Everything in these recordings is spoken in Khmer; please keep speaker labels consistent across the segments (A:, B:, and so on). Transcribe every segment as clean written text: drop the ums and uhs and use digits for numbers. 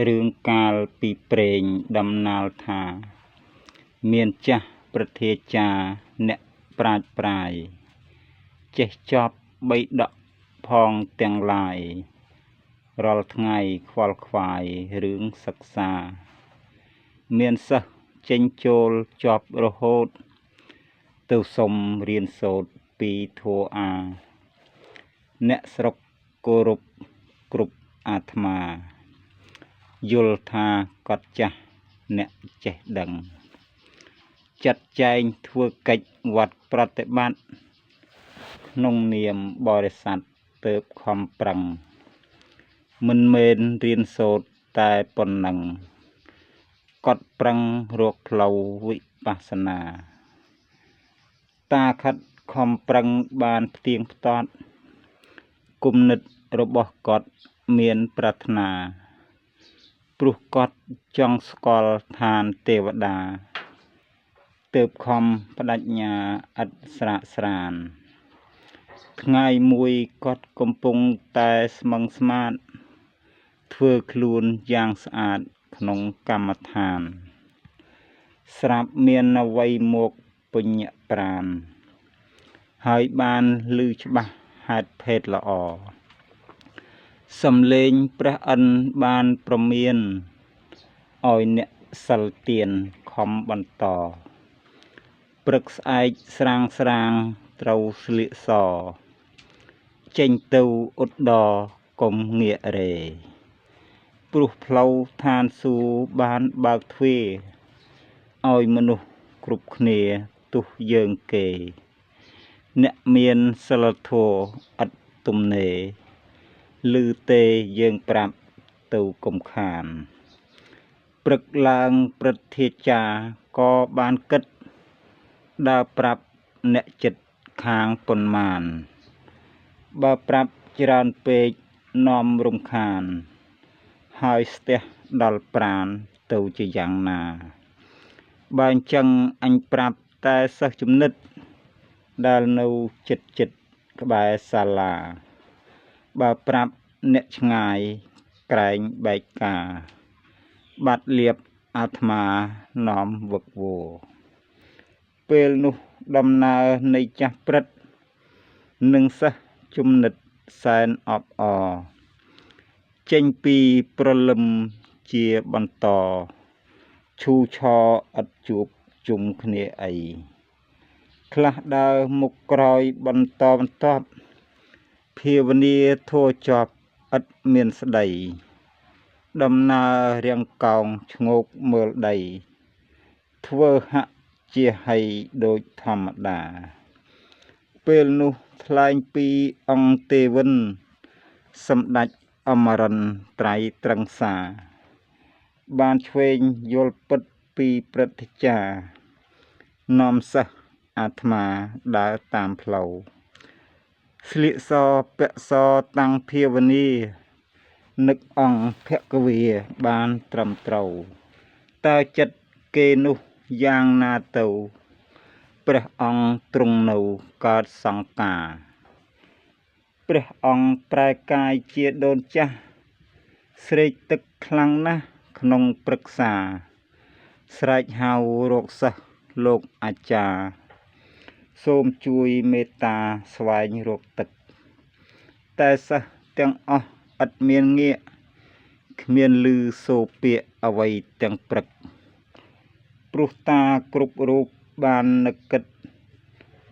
A: រឿងកាលពីព្រេងដំណាលថា មានចាស់ព្រឹទ្ធាចារ្យអ្នកប្រាជ្ញប្រាយ ចេះចប់បីដកផងទាំងឡាយ រាល់ថ្ងៃខ្វល់ខ្វាយរឿងសិក្សា មានសិស្សចេញចូលជាប់រហូត ទៅសុំរៀនសូត្រពីធម៌អា អ្នកស្រុកគោរពគ្រប់អាត្មា យល់ថាកត់ចាស់អ្នកចេះដឹង ចាត់ចែងធ្វើកិច្ចវត្តប្រតិបត្តិ ក្នុងនាមបរិស័ទទើបខំប្រឹង មិនមែនរៀនសូត្រតែប៉ុណ្ណឹង កត់ប្រឹងរកផ្លូវវិបស្សនា តាខិតខំប្រឹងបានផ្ទៀងផ្ទាត់ គំនិតរបស់គាត់មានប្រាថ្នា ព្រោះគាត់ចង់ស្គាល់ឋានទេវតា ទើបខំប្ដេជ្ញាឥតស្រាកស្រាន ថ្ងៃមួយគាត់កំពុងតែស្មឹងស្មាត ធ្វើខ្លួនយ៉ាងស្អាតក្នុងកម្មដ្ឋាន ស្រាប់មានអ្វីមកពញ្ញប្រាន ហើយបានឮច្បាស់ហេតុភេទល្អ សំលេងព្រះឥន្ទបានព្រមាន ឲ្យអ្នកសិលទានខំបន្ត ព្រឹកស្អែកស្រាងស្រាងត្រូវស្លៀកស ចេញទៅឧត្តរកុំងាករេ ព្រោះផ្លូវឋានសួគ៌បានបើកទ្វារ ឲ្យមនុស្សគ្រប់គ្នាទោះយើងគេ អ្នកមានសីលធម៌ឥតទំនេរ ឮទេយើងប្រាប់ទៅកុំខាន ព្រឹកឡើងព្រឹទ្ធាចារ្យក៏បានគិត ដើរប្រាប់អ្នកចិត្តខាងប៉ុន្មាន បើប្រាប់ច្រើនពេកនាំរំខាន ហើយស្ទះដល់ប្រាណទៅជាយ៉ាងណា បើអញ្ចឹងអញប្រាប់តែសិស្សជំនិត ដែលនៅចិត្តចិត្តក្បែរសាលា បើប្រាប់អ្នកឆ្ងាយក្រែងបែកការ បាត់លៀបអាត្មានាំវឹកវរ ពេលនោះដំណើរនៃចាស់ព្រឹត្ត និងសិស្សជំនិតសែនអបអរ ចេញពីព្រលឹមជាបន្ត ឈូឆរឥតជួបជុំគ្នាអី ខ្លះដើរមុខក្រោយបន្តបន្ទាប់ ភាវនាធัวជាប់ឥតមានស្ដី ដំណើររាងកោងឈ្ងោកមើលដី ធ្វើហាក់ជាហីដូចធម្មតា ពេលនោះថ្លែងពីអង្គទេវិន សម្ដេចអមរិន្ទត្រៃត្រឹងសា បានឆ្វេងយល់ពិតពីព្រឹទ្ធាចារ្យ នាំសិស្សអាត្មាដើរតាមផ្លូវ ស្លៀកសពាក់សតាំងភាវនា នឹកអង្គភគវាបានត្រឹមត្រូវ តើចិត្តគេនោះយ៉ាងណាទៅ ព្រះអង្គទ្រង់នៅកើតសង្កា ព្រះអង្គប្រែកាយជាដូនចាស់ ស្រេកទឹកខ្លាំងណាស់ក្នុងព្រឹក្សា ស្រែកហៅរកសិស្សលោកអាចារ្យ សូមជួយមេត្តាស្វែងរកទឹក តែសិស្សទាំងអស់ឥតមានងាក គ្មានឮសូរពាក្យអ្វីទាំងព្រឹក ព្រោះតាគ្រប់រូបបាននឹកគិត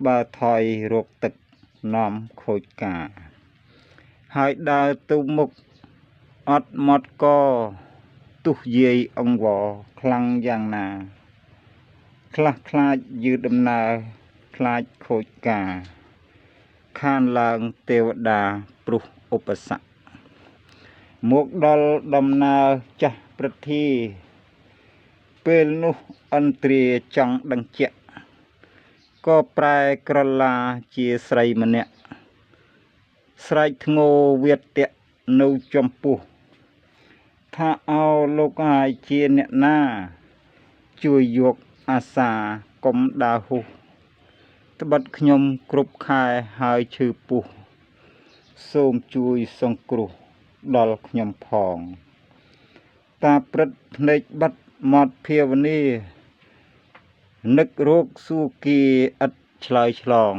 A: បើថយរកទឹកនាំខូចការ ហើយដើរទៅមុខអត់មាត់ក ទុះយាយអង្វរខ្លាំងយ៉ាងណា ខ្លះខ្លាចយឺតដំណើរខ្លាចខូចការ ខានឡើងទេវតាព្រោះឧបសគ្គ មកដល់ដំណើរចាស់ព្រឹទ្ធា ពេលនោះឥន្ទ្រាចង់ដឹងជាក់ ក៏ប្រែក្រឡាជាស្រីម្នាក់ ស្រែកធ្ងោវាទៈនៅចំពោះ ថាអោលោកហើយជាអ្នកណា ជួយយកអាសាកុំដើរហ៊ុះ ត្បិតខ្ញុំគ្រប់ខែហើយឈឺពោះ សូមជួយសង្គ្រោះដល់ខ្ញុំផង។ តាព្រឹត្តភ្នែកបិទមាត់ភាវនានឹករោគសួគ៌ាឥតឆ្លើយឆ្លង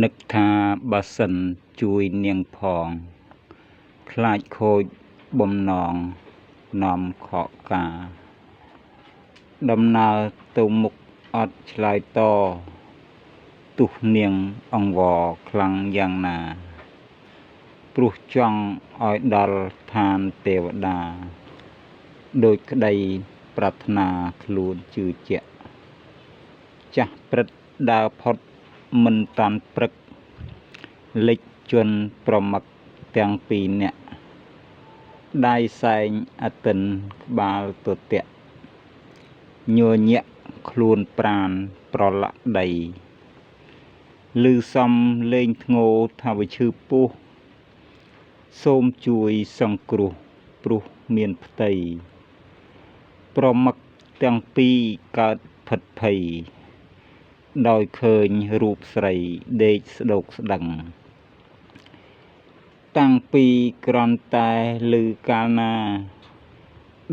A: នឹកថាបើសិនជួយនាងផង ខ្លាចខូចបំណងនាំខកការ ដំណើរទៅមុខអត់ឆ្លើយត ទោះនាងអង្វរខ្លាំងយ៉ាងណា ព្រោះចង់ឲ្យដល់ឋានទេវតា ដូចក្តីប្រាថ្នាខ្លួនជឿជាក់ ចាស់ព្រឹត្តដើរផុតមិនតាន់ព្រឹក លិចជនប្រមឹកទាំងពីរនាក់ ដៃសែងអតិនក្បាលទទាក់ ញញាក់ខ្លួនប្រាណប្រឡាក់ដី ឮសំលេងធ្ងោថាវាឈឺពោះ សូមជួយសង្គ្រោះព្រោះមានផ្ទៃ ប្រមឹកទាំងពីរកើតភិតភ័យ ដោយឃើញរូបស្រីដេកស្ដោកស្ដឹង តាំងពីគ្រាន់តែឮកាលណា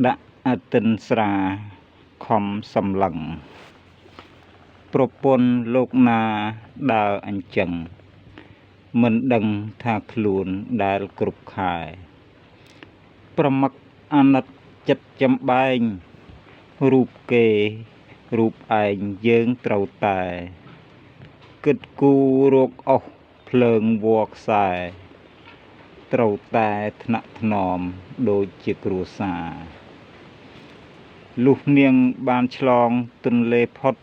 A: ដាក់អតិនស្រាខំសម្លឹង ប្រពន្ធលោកណាដើរអញ្ចឹង មិនដឹងថាខ្លួនដែលគ្រប់ខែ ប្រមឹកអាណិតចិត្តចំបែង រូបគេរូបឯងយើងត្រូវតែ គិតគូររកអស់ភ្លើងវល្លិខ្សែ ត្រូវតែថ្នាក់ថ្នមដូចជាគ្រួសារ លុះនាងបានឆ្លងទន្លេផុត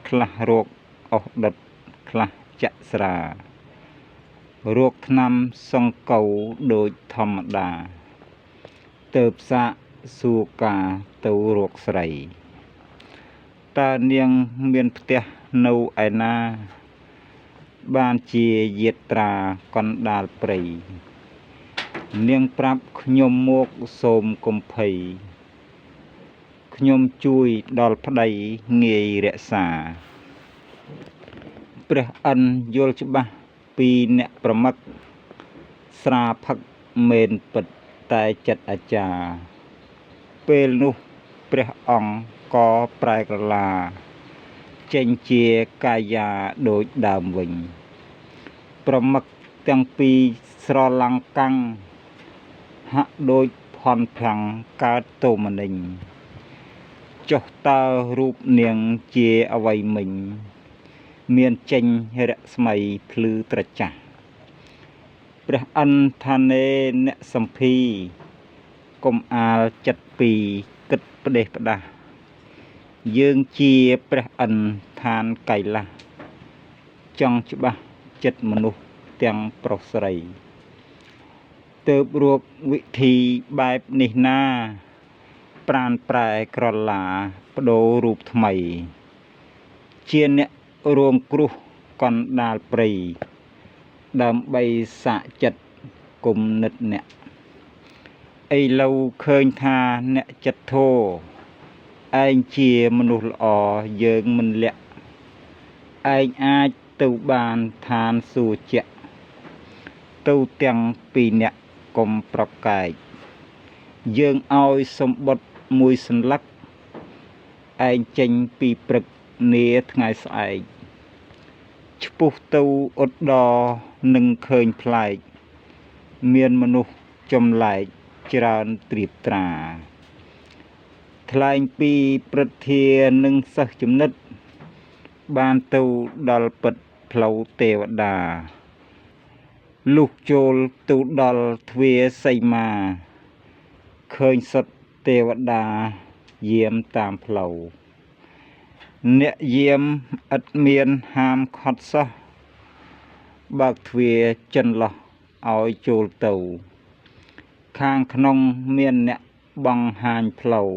A: ខ្លះរកអស់ដុតខ្លះចាក់ស្រា រកថ្នាំសង្កូវដូចធម្មតា ទើបសាកសួរការទៅរកស្រី តើនាងមានផ្ទះនៅឯណា បានជាយាត្រាកណ្ដាលព្រៃ នាងប្រាប់ខ្ញុំមកសូមកុំភ័យ ខ្ញុំជួយដល់ប្តីងាយរក្សា ព្រះឥន្ទយល់ច្បាស់ពីអ្នកប្រមឹក ស្រាផឹកមែនពិតតែចិត្តអាចារ្យ ពេលនោះព្រះអង្គក៏ប្រែក្រឡា ចេញជាកាយាដូចដើមវិញ ប្រមឹកទាំងពីរស្រឡាំងកាំង ហាក់ដូចភ័ន្តផ្លាំងកើតទោមនិញ ចុះតើរូបនាងជាអ្វីមិញ មានចេញរស្មីភ្លឺត្រចះ ព្រះឥន្ទថានេអ្នកសម្ភី កុំអាលចិត្តពីគិតផ្ដេសផ្ដាស់ យើងជាព្រះឥន្ទឋានកៃលាស់ ចង់ច្បាស់ចិត្តមនុស្សទាំងប្រុសស្រី ទើបរកវិធីបែបនេះណា ប្រានប្រែក្រឡាប្ដូររូបថ្មី ជាអ្នករងគ្រោះកណ្ដាលព្រៃ ដើម្បីសាកចិត្តគុំនិតអ្នក ឥឡូវឃើញថាអ្នកចិត្តធម៌ ឯងជាមនុស្សល្អយើងមិនលាក់ ឯងអាចទៅបានឋានសួគ៌ជាក់ ទៅទាំងពីរអ្នកកុំប្រកែក យើងឲ្យសម្បុត្រមួយសន្លឹក ឯងចេញពីព្រឹកនាថ្ងៃស្អែក ឆ្ពោះទៅឧត្តរនឹងឃើញប្លែក មានមនុស្សចម្លែកច្រើនត្រៀបត្រា ថ្លែងពីព្រឹទ្ធានិងសិស្សចំណិត បានទៅដល់ពិតផ្លូវទេវតា លុះចូលទៅដល់ទ្វារសីមា ឃើញសុទ្ធទេវតាយាមតាមផ្លូវ អ្នកយាមឥតមានហាមឃាត់សោះ បើកទ្វារចន្លោះឲ្យចូលទៅ ខាងក្នុងមានអ្នកបង្ហាញផ្លូវ